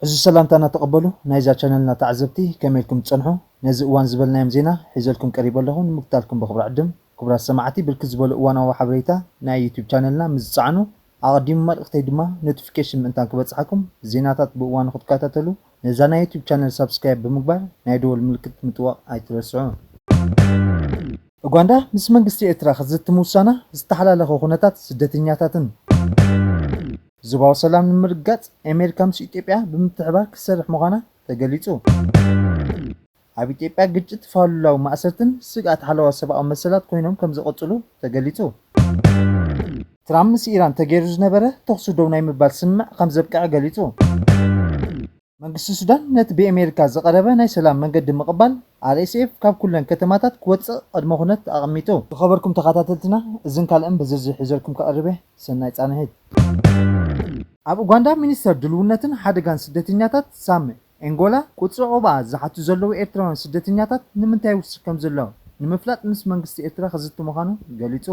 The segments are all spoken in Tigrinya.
እዚ ሰላምታና ተቐበሉ ናይዛ ቻነልና ተዓዘብቲ፣ ከመይ ኢልኩም ትጸንሑ? ነዚ እዋን ዝበልናዮም ዜና ሒዘልኩም ቀሪበ ኣለኹ፣ ንምክታልኩም ብኽብሪ ዕድም። ክቡራት ሰማዕቲ፣ ብርክት ዝበሉ እዋናዊ ሓበሬታ ናይ ዩቱብ ቻነልና ምስ ዝጸዓኑ፣ ኣቐዲሙ መልእኽተይ ድማ ኖቲፊኬሽን ምእንታን ክበጽሓኩም፣ ዜናታት ብእዋኑ ክትከታተሉ፣ ነዛ ናይ ዩቱብ ቻነል ሳብስክራይብ ብምግባር ናይ ደወል ምልክት ምጥዋቕ ኣይትረስዑ። ኡጋንዳ ምስ መንግስቲ ኤርትራ ክትዝቲ ምውሳና ዝተሓላለኸ ኩነታት ስደተኛታትን ዞባዊ ሰላም ንምርግጋጽ ኣሜሪካ ምስ ኢትዮጵያ ብምትሕባር ክትሰርሕ ምዃና ተገሊጹ። ኣብ ኢትዮጵያ ግጭት፣ ፋሉላዊ ማእሰርትን ስግኣት ሓለዋ ሰብኣዊ መሰላት ኮይኖም ከም ዝቐጽሉ ተገሊጹ። ትራምፕ ምስ ኢራን ተገይሩ ዝነበረ ተኹሲ ደው ናይ ምባል ስምምዕ ከም ዘብቅዐ ገሊጹ። መንግስቲ ሱዳን ነቲ ብኣሜሪካ ዝቐረበ ናይ ሰላም መንገዲ ምቕባል፣ ኣር ኤስ ኤፍ ካብ ኩለን ከተማታት ክወጽእ ቅድመ ኩነት ኣቐሚጡ። ዝኸበርኩም ተኸታተልትና፣ እዝን ካልእን ብዝርዝር ሒዘልኩም ክቐርብ እየ። ሰናይ ጻንሒት። ኣብ ኡጋንዳ ሚኒስተር ድልውነትን ሓደጋን ስደተኛታት ሳም ኤንጎላ፣ ቁጽሪ ዑቕባ ዝሓቱ ዘለዉ ኤርትራውያን ስደተኛታት ንምንታይ ይውስኽ ከም ዘሎ ንምፍላጥ ምስ መንግስቲ ኤርትራ ክዝቲ ምዃኑ ገሊጹ።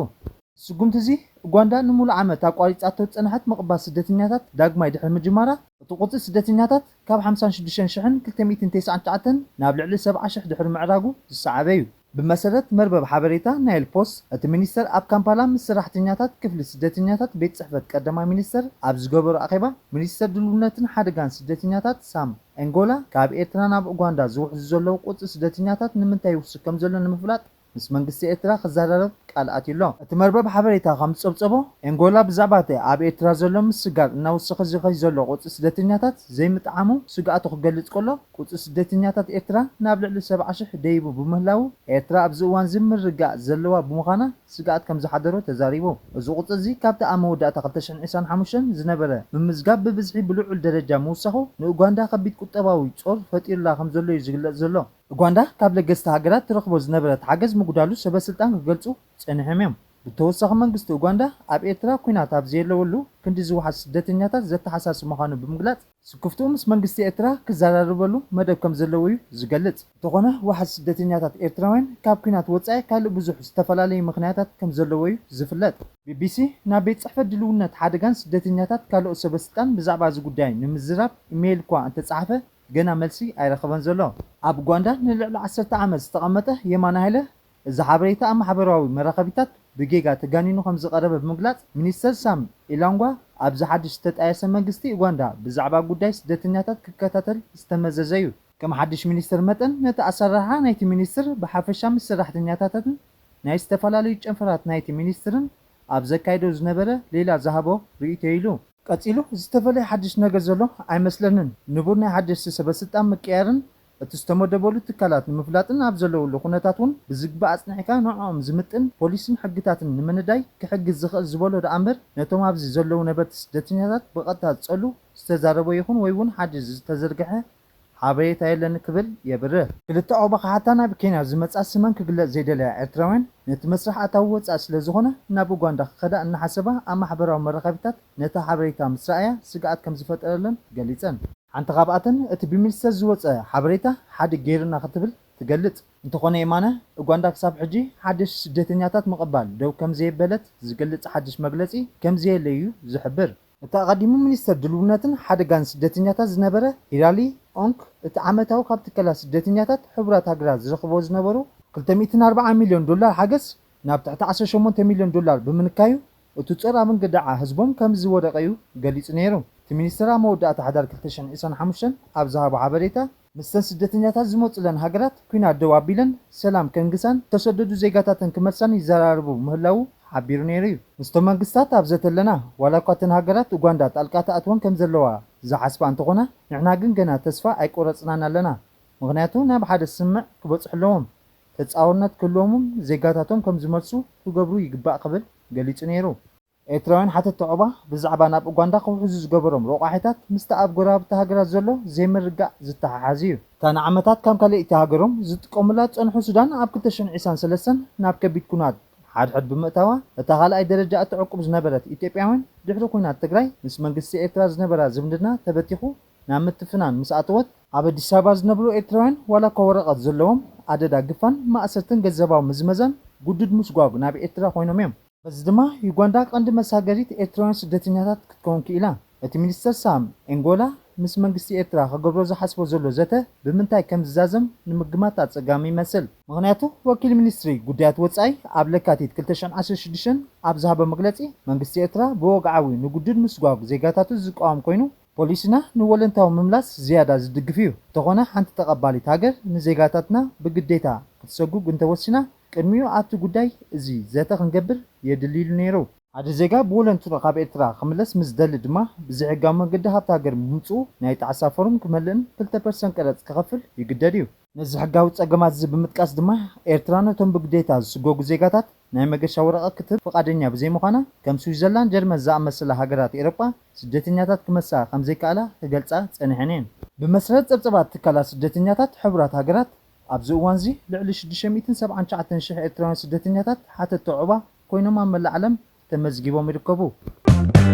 ስጉምቲ እዚ ኡጋንዳ ንሙሉእ ዓመት ኣቋሪጻቶ ዝጸንሐት ምቕባል ስደተኛታት ዳግማይ ድሕሪ ምጅማራ፣ እቲ ቁጽሪ ስደተኛታት ካብ ሓምሳን ሽዱሽተን ሽሕን ክልተ ሚእትን ተስዓን ትሽዓተን ናብ ልዕሊ ሰብዓ ሽሕ ድሕሪ ምዕራጉ ዝሰዓበ እዩ። ብመሰረት መርበብ ሓበሬታ ናይል ፖስት፣ እቲ ሚኒስተር ኣብ ካምፓላ ምስ ሰራሕተኛታት ክፍሊ ስደተኛታት ቤት ጽሕፈት ቀዳማይ ሚኒስተር ኣብ ዝገበሮ ኣኼባ፣ ሚኒስተር ድልውነትን ሓደጋን ስደተኛታት ሳም ኤንጎላ፣ ካብ ኤርትራ ናብ ኡጋንዳ ዝውሕዙ ዘለዉ ቁጽሪ ስደተኛታት ንምንታይ ይውስኽ ከም ዘሎ ንምፍላጥ ምስ መንግስቲ ኤርትራ ክዘራረብ ቃል ኣትዩ ኣሎ። እቲ መርበብ ሓበሬታ ከም ዝጸብጸቦ፣ ኤንጎላ ብዛዕባ እቲ ኣብ ኤርትራ ዘሎ ምስጋር እናወሰኸ ዝኸይ ዘሎ ቁጽሪ ስደተኛታት ዘይምጥዓሙ ስግኣቱ ክገልጽ ከሎ፣ ቁጽሪ ስደተኛታት ኤርትራ ናብ ልዕሊ ሰብዓ ሽሕ ደይቡ ብምህላዉ፣ ኤርትራ ኣብዚ እዋን እዚ ምርግጋእ ዘለዋ ብምዃና ስግኣት ከም ዝሓደሮ ተዛሪቡ። እዚ ቁጽሪ እዚ ካብቲ ኣብ መወዳእታ ክልተ ሽሕን ዕስራን ሓሙሽተን ዝነበረ ምምዝጋብ ብብዝሒ ብልዑል ደረጃ ምውሳኹ ንኡጋንዳ ከቢድ ቁጠባዊ ጾር ፈጢሩላ ከም ዘሎ እዩ ዝግለጽ ዘሎ። ኡጋንዳ ካብ ለገስቲ ሃገራት ትረኽቦ ዝነበረት ሓገዝ ምጉዳሉ ሰበ ስልጣን ክገልጹ ጸኒሖም እዮም። ብተወሳኺ መንግስቲ ኡጋንዳ ኣብ ኤርትራ ኲናት ኣብ ዘየለወሉ ክንዲ ዝውሓዝ ስደተኛታት ዘተሓሳስብ ምዃኑ ብምግላጽ፣ ስክፍትኡ ምስ መንግስቲ ኤርትራ ክዘራረበሉ መደብ ከም ዘለዎ እዩ ዝገልጽ። እንተኾነ፣ ዋሕዚ ስደተኛታት ኤርትራውያን ካብ ኲናት ወጻኢ ካልእ ብዙሕ ዝተፈላለዩ ምኽንያታት ከም ዘለዎ እዩ ዝፍለጥ። ቢቢሲ ናብ ቤት ጽሕፈት ድልውነት ሓደጋን ስደተኛታት ካልኦት ሰበ ስልጣን ብዛዕባ እዚ ጉዳይ ንምዝራብ ኢሜይል እኳ እንተጸሓፈ፣ ገና መልሲ ኣይረኸበን ዘሎ። ኣብ ኡጋንዳ ንልዕሊ ዓሰርተ ዓመት ዝተቐመጠ የማነ ሃይለ፣ እዚ ሓበሬታ ኣብ ማሕበራዊ መራኸቢታት ብጌጋ ተጋኒኑ ከም ዝቐረበ ብምግላጽ፣ ሚኒስተር ሳም ኢላንጓ ኣብዚ ሓድሽ ዝተጣየሰ መንግስቲ ኡጋንዳ ብዛዕባ ጉዳይ ስደተኛታት ክከታተል ዝተመዘዘ እዩ። ከም ሓድሽ ሚኒስተር መጠን፣ ነቲ ኣሰራርሓ ናይቲ ሚኒስትር ብሓፈሻ ምስ ሰራሕተኛታትን ናይ ዝተፈላለዩ ጨንፈራት ናይቲ ሚኒስትርን ኣብ ዘካይዶ ዝነበረ ሌላ ዝሃቦ ርእይቶ ኢሉ። ቀጺሉ፣ ዝተፈለየ ሓድሽ ነገር ዘሎ ኣይመስለንን። ንቡር ናይ ሓደሽቲ ሰበ ስልጣን ምቅያርን እቲ ዝተመደበሉ ትካላት ንምፍላጥን ኣብ ዘለውሉ ኩነታት እውን ብዝግባእ ኣጽኒዕካ ንዕኦም ዝምጥን ፖሊስን ሕግታትን ንምንዳይ ክሕግዝ ዝኽእል ዝበሎ ደኣ እምበር፣ ነቶም ኣብዚ ዘለዉ ነበርቲ ስደተኛታት ብቐጥታ ዝጸሉ ዝተዛረቦ ይኹን ወይ እውን ሓድሽ ዝተዘርግሐ ሓበሬታ የለን ክብል የብርህ። ክልተ ዑቕባ ክሓታ ናብ ኬንያ ዝመጻ ስመን ክግለጽ ዘይደለያ ኤርትራውያን፣ ነቲ መስርሕ ኣታዊ ወጻኢ ስለ ዝኾነ ናብ ኡጋንዳ ክኸዳ እናሓሰባ ኣብ ማሕበራዊ መራኸቢታት ነታ ሓበሬታ ምስ ረኣያ ስግኣት ከም ዝፈጠረለን ገሊጸን። ሓንቲ ካብኣተን እቲ ብሚኒስተር ዝወጸ ሓበሬታ ሓዲ ገይሩና ክትብል ትገልጽ። እንተኾነ የማነ፣ ኡጋንዳ ክሳብ ሕጂ ሓደሽቲ ስደተኛታት ምቕባል ደው ከም ዘየበለት ዝገልጽ ሓድሽ መግለጺ ከም ዘየለ እዩ ዝሕብር። እቲ ኣቐዲሙ ሚኒስተር ድልውነትን ሓደጋን ስደተኛታት ዝነበረ ሂራሊ ኦንክ፣ እቲ ዓመታዊ ካብ ትካላት ስደተኛታት ሕቡራት ሃገራት ዝረኽብዎ ዝነበሩ ክልተ ሚእትን ኣርባዓን ሚልዮን ዶላር ሓገዝ ናብ ትሕቲ ዓሰርተ ሸሞንተ ሚልዮን ዶላር ብምንካዩ፣ እቲ ጾር ኣብ እንግዳዓ ህዝቦም ከም ዝወደቐ እዩ ገሊጹ ነይሩ። እቲ ሚኒስተር ኣብ መወዳእታ ሕዳር ክልተ ሽሕን ዕስራን ሓሙሽተን ኣብ ዝሃቦ ሓበሬታ፣ ምስተን ስደተኛታት ዝመጹለን ሃገራት ኲናት ደው ኣቢለን ሰላም ከንግሳን ዝተሰደዱ ዜጋታተን ክመልሳን ይዘራረቡ ምህላዉ ሓቢሩ ነይሩ እዩ። ምስቶም መንግስታት ኣብ ዘተ ኣለና፣ ዋላ እኳ እተን ሃገራት ኡጋንዳ ጣልቃ ትኣትወን ከም ዘለዋ ዝሓስባ እንተኾና፣ ንሕና ግን ገና ተስፋ ኣይቆረጽናን ኣለና። ምኽንያቱ ናብ ሓደ ስምምዕ ክበጽሑ ኣለዎም። ተጻዋርነት ክህልዎም እውን ዜጋታቶም ከም ዝመልሱ ክገብሩ ይግባእ ክብል ገሊጹ ነይሩ። ኤርትራውያን ሓተቲ ዑቕባ ብዛዕባ ናብ ኡጋንዳ ክውሕዙ ዝገበሮም ረቋሒታት ምስቲ ኣብ ጎረባብቲ ሃገራት ዘሎ ዘይምርግጋእ ዝተሓሓዝ እዩ። እታ ንዓመታት ከም ካልኣይቲ ሃገሮም ዝጥቀሙላ ዝጸንሑ ሱዳን ኣብ ክልተ ሽሕን ዕስራን ሰለስተን ናብ ከቢድ ኲናት ሓድሕድ ብምእታዋ፣ እታ ካልኣይ ደረጃ እትዕቁብ ዝነበረት ኢትዮጵያውያን ድሕሪ ኲናት ትግራይ ምስ መንግስቲ ኤርትራ ዝነበራ ዝምድና ተበቲኹ ናብ ምትፍናን ምስ ኣተወት፣ ኣብ ኣዲስ ኣበባ ዝነብሩ ኤርትራውያን ዋላ እኳ ወረቐት ዘለዎም ኣደዳ ግፋን ማእሰርትን ገንዘባዊ ምዝመዛን ግዱድ ምስጓግ ናብ ኤርትራ ኮይኖም እዮም። በዚ ድማ ዩጋንዳ ቀንዲ መሳገሪት ኤርትራውያን ስደተኛታት ክትከውን ክኢላ። እቲ ሚኒስተር ሳም ኤንጎላ ምስ መንግስቲ ኤርትራ ክገብሮ ዝሓስቦ ዘሎ ዘተ ብምንታይ ከም ዝዛዘም ንምግማት ኣጸጋሚ ይመስል። ምኽንያቱ፣ ወኪል ሚኒስትሪ ጉዳያት ወጻኢ ኣብ ለካቲት ክልተ ሽሕን ዓሰርተ ሽዱሽተን ኣብ ዝሃቦ መግለጺ፣ መንግስቲ ኤርትራ ብወግዓዊ ንግዱድ ምስጓግ ዜጋታቱ ዝቃወም ኮይኑ፣ ፖሊስና ንወለንታዊ ምምላስ ዝያዳ ዝድግፍ እዩ። እንተኾነ፣ ሓንቲ ተቐባሊት ሃገር ንዜጋታትና ብግዴታ ክትሰጉግ እንተወሲና፣ ቅድሚኡ ኣብቲ ጉዳይ እዚ ዘተ ክንገብር የድሊ ኢሉ ነይሩ። ሓደ ዜጋ ብወለንትኡ ካብ ኤርትራ ክምለስ ምስ ዝደሊ ድማ፣ ብዘይሕጋዊ መንገዲ ሃብቲ ሃገር ምምጽኡ ናይ ጣዕሳ ፎርም ክመልእን ክልተ ፐርሰንት ቀረጽ ክኸፍል ይግደድ እዩ። ነዚ ሕጋዊ ጸገማት እዚ ብምጥቃስ ድማ፣ ኤርትራ ነቶም ብግዴታ ዝስጎጉ ዜጋታት ናይ መገሻ ወረቐት ክትህብ ፍቓደኛ ብዘይምዃና፣ ከም ስዊዘርላንድ፣ ጀርመን ዝኣመሰላ ሃገራት ኤውሮጳ ስደተኛታት ክመልሳ ከም ዘይከኣላ ክገልጻ ጸኒሐን እየን። ብመሰረት ጸብጻባት ትካላት ስደተኛታት ሕቡራት ሃገራት፣ ኣብዚ እዋንዚ ልዕሊ ሽዱሽተ ሚእትን ሰብዓን ትሽዓተን ሽሕ ኤርትራውያን ስደተኛታት ሓተትቲ ዑቕባ ኮይኖም ኣብ መላእ ዓለም ተመዝጊቦም ይርከቡ።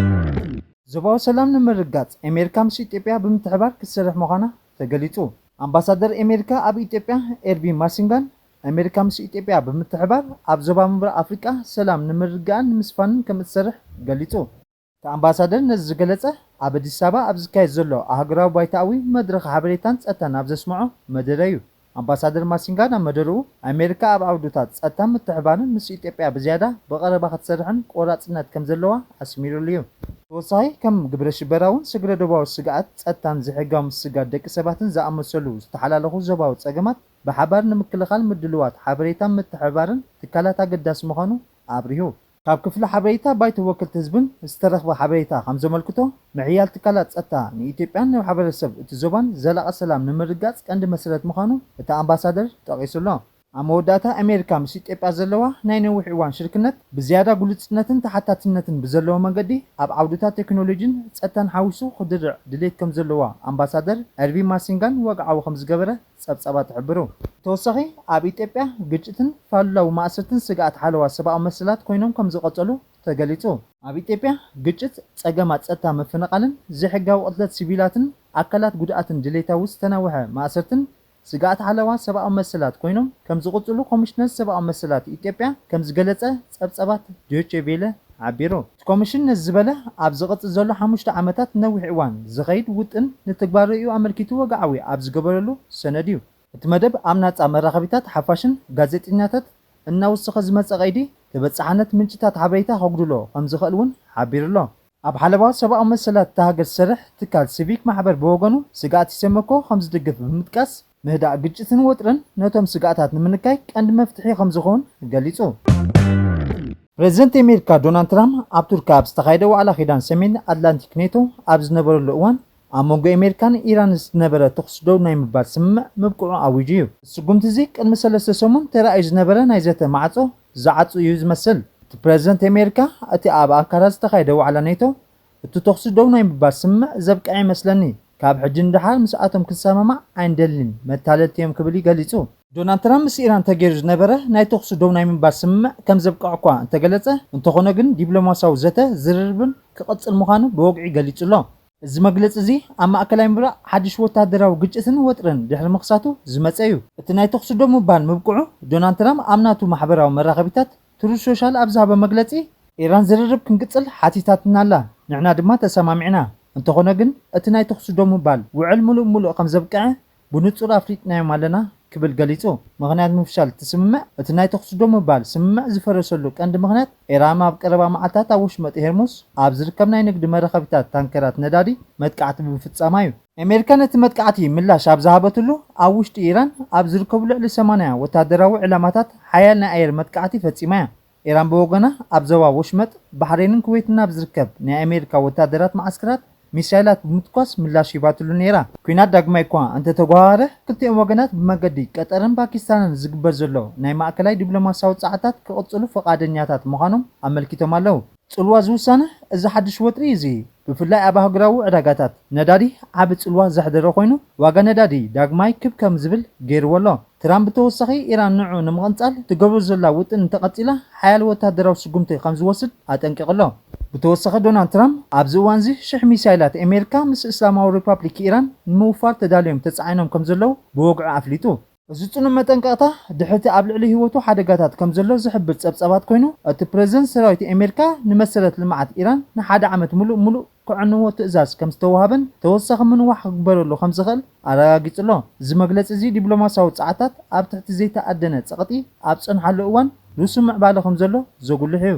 ዞባዊ ሰላም ንምርግጋጽ ኣሜሪካ ምስ ኢትዮጵያ ብምትሕባር ክትሰርሕ ምዃና ተገሊጹ። ኣምባሳደር ኣሜሪካ ኣብ ኢትዮጵያ ኤርቪን ማሲንጋን ኣሜሪካ ምስ ኢትዮጵያ ብምትሕባር ኣብ ዞባ ምብራቕ ኣፍሪቃ ሰላም ንምርግጋእን ንምስፋንን ከም እትሰርሕ ገሊጹ። እቲ ኣምባሳደር ነዚ ዝገለጸ ኣብ ኣዲስ ኣበባ ኣብ ዝካየድ ዘሎ ኣህጉራዊ ባይታኣዊ መድረኽ ሓበሬታን ጸጥታን ኣብ ዘስምዖ መደረ እዩ። ኣምባሳደር ማሲንጋ ናብ መደርኡ፣ ኣሜሪካ ኣብ ዓውድታት ጸጥታ ምትሕባርን ምስ ኢትዮጵያ ብዝያዳ ብቐረባ ክትሰርሕን ቆራጽነት ከም ዘለዋ ኣስሚሩሉ እዩ። ተወሳኺ፣ ከም ግብረ ሽበራውን ስግረ ዶባዊ ስግኣት ጸጥታን ዘይሕጋዊ ምስጋር ደቂ ሰባትን ዝኣመሰሉ ዝተሓላለኹ ዞባዊ ጸገማት ብሓባር ንምክልኻል ምድልዋት ሓበሬታን ምትሕብባርን ትካላት ኣገዳሲ ምዃኑ ኣብሪሁ። ካብ ክፍሊ ሓበሬታ ባይቶ ወከልቲ ህዝብን ዝተረኽበ ሓበሬታ ከም ዘመልክቶ፣ ምሕያል ትካላት ጸጥታ ንኢትዮጵያን ንማሕበረሰብ እቲ ዞባን ዘላቒ ሰላም ንምርግጋጽ ቀንዲ መሰረት ምዃኑ እቲ ኣምባሳደር ጠቒሱ ኣሎ። ኣብ መወዳእታ፣ ኣሜሪካ ምስ ኢትዮጵያ ዘለዋ ናይ ነዊሕ እዋን ሽርክነት ብዝያዳ ግሉጽነትን ተሓታትነትን ብዘለዎ መንገዲ ኣብ ዓውድታት ቴክኖሎጂን ጸጥታን ሓዊሱ ክድርዕ ድሌት ከም ዘለዋ ኣምባሳደር ኤርቪን ማሲንጋን ወግዓዊ ከም ዝገበረ ጸብጻባት ይሕብሩ። ብተወሳኺ፣ ኣብ ኢትዮጵያ ግጭትን ፋሉላዊ ማእሰርትን ስግኣት ሓለዋ ሰብኣዊ መሰላት ኮይኖም ከም ዝቐጸሉ ተገሊጹ። ኣብ ኢትዮጵያ፣ ግጭት፣ ጸገማት ጸጥታ ምፍንቓልን ዘይሕጋዊ ቅትለት ሲቪላትን ኣካላት ጉድኣትን ድሌታዊ ዝተናውሐ ማእሰርትን ስግኣት ሓለዋ ሰብኣዊ መሰላት ኮይኖም ከም ዝቕጽሉ ኮሚሽነር ሰብኣዊ መሰላት ኢትዮጵያ ከም ዝገለጸ ጸብጻባት ዶቼ ቬለ ሓቢሩ። እቲ ኮሚሽን ነዚ ዝበለ፣ ኣብ ዝቕጽል ዘሎ ሓሙሽተ ዓመታት ነዊሕ እዋን ዝኸይድ ውጥን ንትግባረኡ ኣመልኪቱ ወግዓዊ ኣብ ዝገበረሉ ሰነድ እዩ። እቲ መደብ ኣብ ናጻ መራኸቢታት ሓፋሽን ጋዜጠኛታት እናወሰኸ ዝመጸ ቀይዲ፣ ተበጻሕነት ምንጭታት ሓበሬታ ከጉድሎ ከም ዝኽእል እውን ሓቢሩ ኣሎ። ኣብ ሓለዋ ሰብኣዊ መሰላት እታ ሃገር ዝሰርሕ ትካል ሲቪክ ማሕበር ብወገኑ፣ ስግኣት ኢሰመኮ ከም ዝድግፍ ብምጥቃስ፣ ምህዳእ ግጭትን ወጥርን ነቶም ስግኣታት ንምንካይ ቀንዲ መፍትሒ ከም ዝኸውን ገሊጹ። ፕሬዚደንት ኣሜሪካ ዶናልድ ትራምፕ ኣብ ቱርኪ ኣብ ዝተኻየደ ዋዕላ ኪዳን ሰሜን ኣትላንቲክ ኔቶ ኣብ ዝነበረሉ እዋን፣ ኣብ መንጎ ኣሜሪካን ኢራን ዝነበረ ተኹሲ ደው ናይ ምባል ስምምዕ ምብቅዑ ኣዊጁ እዩ። እቲ ስጉምቲ እዚ ቅድሚ ሰለስተ ሰሙን ተራእዩ ዝነበረ ናይ ዘተ ማዕጾ ዝዓጹ እዩ ዝመስል። እቲ ፕሬዚደንት ኣሜሪካ፣ እቲ ኣብ ኣንካራ ዝተኻየደ ዋዕላ ኔቶ፣ እቲ ተኹሲ ደው ናይ ምባል ስምምዕ ዘብቅዐ ይመስለኒ፣ ካብ ሕጂ ንደሓር ምስኣቶም ክንሰማማዕ ኣይንደልን፣ መታለልቲ እዮም ክብል እዩ ገሊጹ። ዶናልድ ትራምፕ ምስ ኢራን ተገይሩ ዝነበረ ናይ ተኹሲ ደው ናይ ምባል ስምምዕ ከም ዘብቅዐ እኳ እንተገለጸ፣ እንተኾነ ግን ዲፕሎማሲያዊ ዘተ ዝርርብን ክቕጽል ምዃኑ ብወግዒ ገሊጹ ኣሎ። እዚ መግለጺ እዚ ኣብ ማእከላይ ምብራቕ ሓድሽ ወተሃደራዊ ግጭትን ወጥርን ድሕሪ ምኽሳቱ ዝመጸ እዩ። እቲ ናይ ተኹሲ ደው ምባል ምብቅዑ፣ ዶናልድ ትራምፕ ኣብ ናቱ ማሕበራዊ መራኸቢታት ትሩዝ ሶሻል ኣብ ዝሃቦ መግለጺ፣ ኢራን ዝርርብ ክንቅጽል ሓቲታትና ኣላ፣ ንሕና ድማ ተሰማሚዕና። እንተኾነ ግን፣ እቲ ናይ ተኹሲ ደው ምባል ውዕል ምሉእ ብምሉእ ከም ዘብቅዐ ብንጹር ኣፍሊጥናዮም ኣለና ክብል ገሊጹ። ምኽንያት ምፍሻል እቲ ስምምዕ፣ እቲ ናይ ተኹሲ ደው ምባል ስምምዕ ዝፈረሰሉ ቀንዲ ምኽንያት፣ ኢራን ኣብ ቀረባ መዓልታት ኣብ ወሽመጥ ሄርሙዝ ኣብ ዝርከብ ናይ ንግዲ መራኸቢታት ታንከራት ነዳዲ መጥቃዕቲ ብምፍጻማ እዩ። ኣሜሪካ ነቲ መጥቃዕቲ ምላሽ ኣብ ዝሃበትሉ፣ ኣብ ውሽጢ ኢራን ኣብ ዝርከቡ ልዕሊ ሰማንያ ወተሃደራዊ ዕላማታት ሓያል ናይ ኣየር መጥቃዕቲ ፈጺማ እያ። ኢራን ብወገና፣ ኣብ ዞባ ወሽመጥ ባሕሬንን ኩዌትን ኣብ ዝርከብ ናይ ኣሜሪካ ወተሃደራት መዓስከራት ሚሳይላት ብምትኳስ ምላሽ ሂባትሉ ነይራ። ኲናት ዳግማይ እኳ እንተተጓሃረ፣ ክልቲኦም ወገናት ብመገዲ ቀጠርን ፓኪስታንን ዝግበር ዘሎ ናይ ማእከላይ ዲፕሎማሲያዊ ጻዕርታት ክቕጽሉ ፍቓደኛታት ምዃኖም ኣመልኪቶም ኣለዉ። ጽልዋ እዚ ውሳነ፣ እዚ ሓድሽ ወጥሪ እዚ፣ ብፍላይ ኣብ ኣህጉራዊ ዕዳጋታት ነዳዲ ዓቢ ጽልዋ ዘሕደረ ኮይኑ፣ ዋጋ ነዳዲ ዳግማይ ክብ ከም ዝብል ገይርዎ ኣሎ። ትራምፕ ብተወሳኺ፣ ኢራን ንዕኡ ንምቕንጻል ትገብሮ ዘላ ውጥን እንተቐጺላ፣ ሓያል ወተሃደራዊ ስጉምቲ ከም ዝወስድ ኣጠንቂቑ ኣሎ። ብተወሳኺ፣ ዶናልድ ትራምፕ ኣብዚ እዋንዚ ሽሕ ሚሳይላት ኣሜሪካ ምስ እስላማዊ ሪፓብሊክ ኢራን ንምውፋር ተዳልዮም ተጻዒኖም ከም ዘለዉ ብወግዒ ኣፍሊጡ። እዚ ጽኑዕ መጠንቀቕታ ድሕቲ ኣብ ልዕሊ ህይወቱ ሓደጋታት ከም ዘሎ ዝሕብር ጸብጻባት ኮይኑ፣ እቲ ፕሬዝደንት ሰራዊት ኣሜሪካ ንመሰረት ልምዓት ኢራን ንሓደ ዓመት ሙሉእ ሙሉእ ክዕንዎ ትእዛዝ ከም ዝተዋህበን ተወሳኺ ምንዋሕ ክግበረሉ ከም ዝኽእል ኣረጋጊጹ ኣሎ። እዚ መግለጺ እዚ ዲፕሎማሲያዊ ጸዓታት ኣብ ትሕቲ ዘይተኣደነ ጸቕጢ ኣብ ጸንሓሉ እዋን ርሱን ምዕባለ ከም ዘሎ ዘጉልሕ እዩ።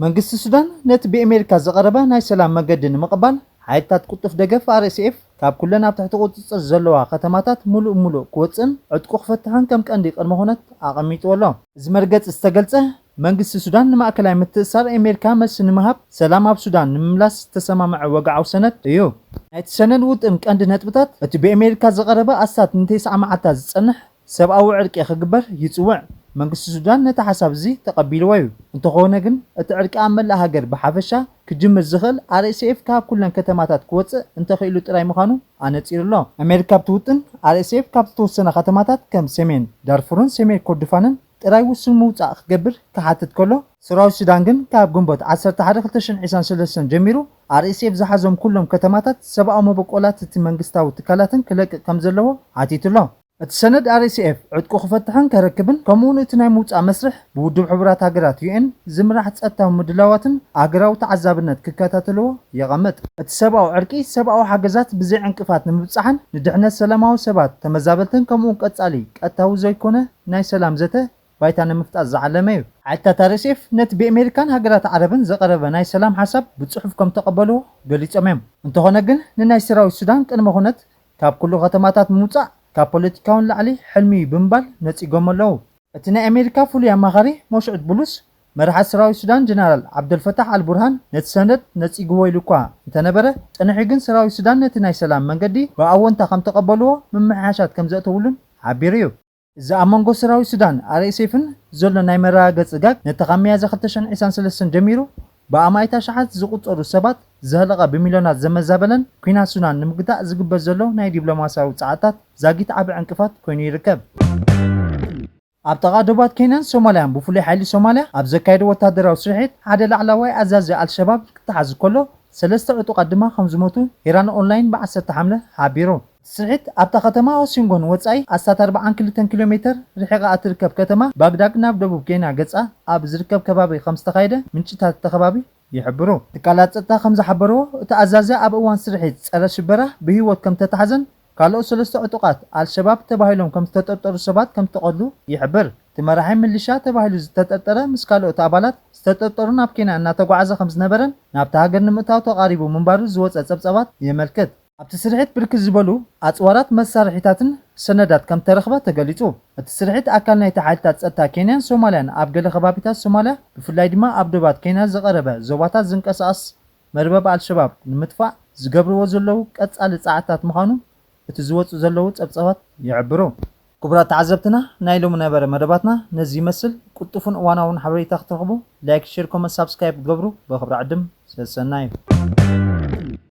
መንግስቲ ሱዳን ነቲ ብኣሜሪካ ዝቐረበ ናይ ሰላም መገዲ ንምቕባል ሓይልታት ቅልጡፍ ደገፍ ኣር ኤስ ኤፍ ካብ ኩለን ኣብ ትሕቲ ቁጽጽር ዘለዋ ከተማታት ሙሉእ ሙሉእ ክወጽእን ዕጥቁ ክፈትሕን ከም ቀንዲ ቅድመ ኩነት ኣቐሚጥዎ ኣሎ። እዚ መርገጺ ዝተገልጸ መንግስቲ ሱዳን ንማእከላይ ምትእሳር ኣሜሪካ መልሲ ንምሃብ ሰላም ኣብ ሱዳን ንምምላስ ዝተሰማምዐ ወግዓዊ ሰነድ እዩ። ናይቲ ሰነድ ውጥን ቀንዲ ነጥብታት እቲ ብኣሜሪካ ዝቐረበ ኣስታት ንተስዓ መዓልታት ዝጸንሕ ሰብኣዊ ዕርቂ ክግበር ይጽውዕ። መንግስቲ ሱዳን ነቲ ሓሳብ እዚ ተቐቢልዎ እዩ። እንተኾነ ግን እቲ ዕርቂ ኣብ መላእ ሃገር ብሓፈሻ ክጅምር ዝኽእል ኣር ኤስ ኤፍ ካብ ኩለን ከተማታት ክወጽእ እንተኽኢሉ ጥራይ ምዃኑ ኣነጺሩ ኣሎ። ኣሜሪካ ኣብቲ ውጥን ኣር ኤስ ኤፍ ካብ ዝተወሰነ ከተማታት ከም ሰሜን ዳርፉርን ሰሜን ኮርዶፋንን ጥራይ ውሱን ምውጻእ ክገብር ክሓትት ከሎ፣ ሰራዊት ሱዳን ግን ካብ ግንቦት ዓሰርተ ሓደ ክልተ ሽሕን ዕስራን ሰለስተን ጀሚሩ ኣር ኤስ ኤፍ ዝሓዞም ኩሎም ከተማታት ሰብኣዊ መበቆላት እቲ መንግስታዊ ትካላትን ክለቅቕ ከም ዘለዎ ሓቲቱ ኣሎ። እቲ ሰነድ ኣር ኤስ ኤፍ ዕጥቁ ክፈትሕን ከረክብን ከምኡውን እቲ ናይ ምውጻእ መስርሕ ብውድብ ሕቡራት ሃገራት ዩ ኤን ዝምራሕ ጸጥታዊ ምድላዋትን ኣህጉራዊ ተዓዛብነት ክከታተልዎ የቐምጥ። እቲ ሰብኣዊ ዕርቂ ሰብኣዊ ሓገዛት ብዘይ ዕንቅፋት ንምብጻሕን ንድሕነት ሰላማዊ ሰባት ተመዛበልትን ከምኡውን ቀጻሊ ቀጥታዊ ዘይኮነ ናይ ሰላም ዘተ ባይታ ንምፍጣር ዝዓለመ እዩ። ሓይልታት ኣር ኤስ ኤፍ ነቲ ብኣሜሪካን ሃገራት ዓረብን ዝቐረበ ናይ ሰላም ሓሳብ ብጽሑፍ ከም ተቐበልዎ ገሊጾም እዮም። እንተኾነ ግን ንናይ ሰራዊት ሱዳን ቅድመ ኩነት ካብ ኩሉ ከተማታት ምውጻእ ካብ ፖለቲካውን ላዕሊ ሕልሚ እዩ ብምባል ነጺጎም ኣለዉ። እቲ ናይ ኣሜሪካ ፍሉይ ኣማኻሪ ሞሽዑድ ቡሉስ መራሒ ሰራዊት ሱዳን ጀነራል ዓብደልፈታሕ ኣልቡርሃን ነቲ ሰነድ ነጺግዎ ኢሉ እኳ እንተነበረ፣ ጸኒሑ ግን ሰራዊት ሱዳን ነቲ ናይ ሰላም መንገዲ ብኣወንታ ከም ተቐበልዎ ምምሕያሻት ከም ዘእተውሉን ሓቢሩ እዩ። እዚ ኣብ መንጎ ሰራዊት ሱዳን ኣር ኤስ ኤፍን ዘሎ ናይ መረጋገጺ ጋግ ነቲ ካብ ሚያዝያ ክልተ ሽሕን ዕስራን ሰለስተን ጀሚሩ ብኣማኢት ኣሽሓት ዝቑጸሩ ሰባት ዘህለቐ ብሚልዮናት ዘመዛበለን ኲናት ሱዳን ንምግታእ ዝግበር ዘሎ ናይ ዲፕሎማሲያዊ ጻዕርታት ዛጊት ዓቢ ዕንቅፋት ኮይኑ ይርከብ። ኣብ ጥቓ ዶባት ኬንያን ሶማልያን ብፍሉይ ሓይሊ ሶማልያ ኣብ ዘካየዶ ወታደራዊ ስርሒት ሓደ ላዕላዋይ ኣዛዚ ኣልሸባብ ክተሓዝ ከሎ ሰለስተ ዕጡቓት ድማ ከም ዝሞቱ ሂራን ኦንላይን ብ ዓሰርተ ሓምለ ሓቢሩ። እቲ ስርሒት ኣብታ ከተማ ኦሲንጎን ወጻኢ ኣስታት ኣርባዓን ክልተን ኪሎ ሜተር ርሒቓ እትርከብ ከተማ ባግዳግ ናብ ደቡብ ኬንያ ገጻ ኣብ ዝርከብ ከባቢ ከም ዝተኻየደ ምንጭታት እቲ ከባቢ ይሕብሩ። ትካላት ጸጥታ ከም ዝሓበርዎ እቲ ኣዛዚ ኣብ እዋን ስርሒት ጸረ ሽበራ ብህይወት ከም ተታሕዘን ካልኦት ሰለስተ ዕጡቓት ኣልሸባብ ተባሂሎም ከም ዝተጠርጠሩ ሰባት ከም ተቐትሉ ይሕብር። እቲ መራሒ ምልሻ ተባሂሉ ዝተጠርጠረ ምስ ካልኦት ኣባላት ዝተጠርጠሩ ናብ ኬንያ እናተጓዓዘ ከም ዝነበረን ናብታ ሃገር ንምእታው ተቓሪቡ ምንባሩ ዝወጸ ጸብጻባት የመልክት። ኣብቲ ስርሒት ብርክት ዝበሉ ኣጽዋራት መሳርሒታትን ሰነዳት ከም ተረኽበ ተገሊጹ። እቲ ስርሒት ኣካል ናይቲ ሓይልታት ጸጥታ ኬንያን ሶማልያን ኣብ ገለ ከባቢታት ሶማልያ ብፍላይ ድማ ኣብ ዶባት ኬንያ ዝቐረበ ዞባታት ዝንቀሳቐስ መርበብ ኣልሸባብ ንምጥፋእ ዝገብርዎ ዘለዉ ቀጻሊ ጻዕርታት ምዃኑ እቲ ዝወጹ ዘለዉ ጸብጻባት ይሕብሩ። ክቡራት ተዓዘብትና ናይ ሎሚ ነበረ መደባትና ነዚ ይመስል። ቅልጡፍን እዋናውን ሓበሬታ ክትረኽቡ ላይክ፣ ሼር፣ ኮመንት፣ ሳብስክራይብ ክትገብሩ ብኽብሪ ዕድም ሰሰናዩ።